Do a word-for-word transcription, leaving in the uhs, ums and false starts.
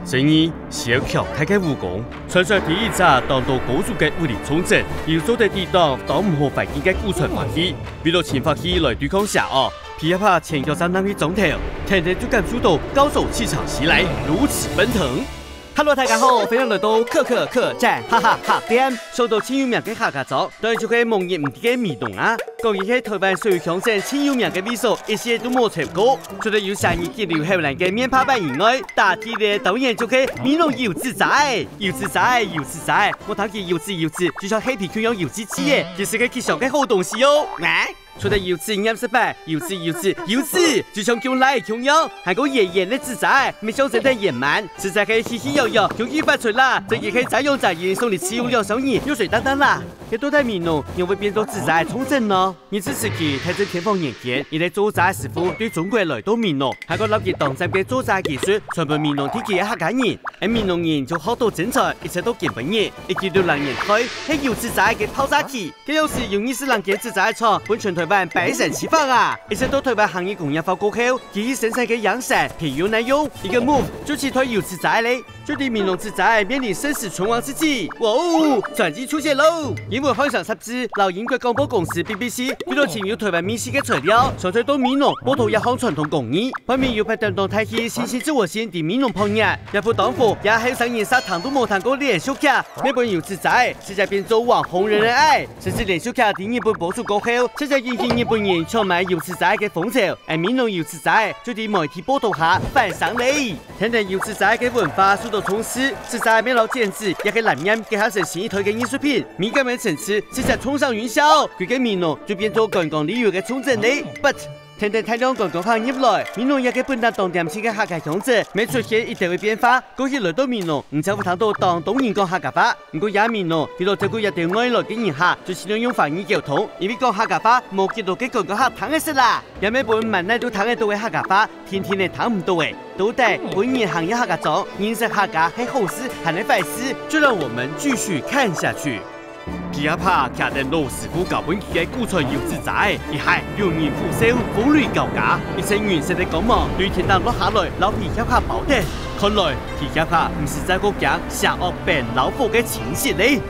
生意，需要強大个武功。傳說第一隻當到高手个武林重鎮，有做得抵擋當毋好環境个古傳法器，為了尋法器來對抗邪惡，噼里啪啦前腳站上去莊頭，天天就感受到高手氣場襲來，如此奔騰。Hello，大家好，歡迎來到可可客棧哈哈哈店。說到盡有名个客家庄，當然就係無人毋知个美濃啊。講起係台灣所有鄉鎮盡有名个位所，一息都無超過。除了有寫日記留下來个面帕粄以外，打地个當然就係美濃柚子齋。柚子齋，柚子齋，莫聽佢柚子柚子，就像蝦皮共樣油滋滋个，其實係極香个好東西哦。啊！除了柚子黏食粄，柚子柚子柚子，就像降落个共樣，還過圓圓个子齋，乜像真个圓滿，實在係喜氣洋洋，恭喜發財啦！這一係齋樣齋樣送你自由兩相宜，又水當當啦！該到底美濃仰會變做子齋重鎮呢？日治時期，大正天皇年間，一個做齋師傅對中國來到美濃，還過摎佢當讚个做齋技術傳分美濃地區个客家人。而美濃人就學到精彩，一直到今晡日，一九六零年代，係柚子齋个爆炸期。該央時有二十零間子齋廠，分全台灣擺成四方啊！一直到台灣行業工業化過後，機器生產个養生，譬如耐用，一個move就取代柚子齋咧。 就在美濃子齋面臨生死存亡之際，哇哦，轉機出現囉！英文漢聲雜誌摎英國廣播公司BBC為了尋有台灣味緒个材料，常在到美濃報導這項傳統工藝。畫面有拍等當大戲新興自我心在美濃博業，這部當火也後生人煞聽都無聽過連續劇，乜分柚子齋直接變做網紅人人愛，甚至連續劇在日本播出過後，直接引起日本人搶買柚子齋个風潮，而美濃柚子齋就在媒體報導下翻生咧。 天天柚子齋个文化受到重視，子齋乜摎剪紙也係藍染結合成新一代个藝術品，美感个層次直接衝上雲霄，歸個美濃就變做觀光旅遊个重鎮咧。But天天大量觀光客入來，美濃這個本來當恬靜个客家鄉鎮，乜出現一兜个變化。過去來到美濃，毋知有聽到當多人講客家話，毋過這美濃，為了照顧這兜外來个人客，就盡量用華語溝通，因為講客家話無幾多个觀光客聽得識啦。 也乜分滿哪都聽得到个客家話，定定仔聽毋到咧。到底分人行入客家庄，認識客家係好事還係壞事？就讓我們繼續看下去。噼里啪啦騎等老師傅教分佢个古傳柚子齋，一下龍吟虎嘯，風雷交加，一陣銀色个光芒對天頂落下來，摎噼里啪啦包等。看來噼里啪啦毋使再過驚邪惡變老虎个侵襲咧。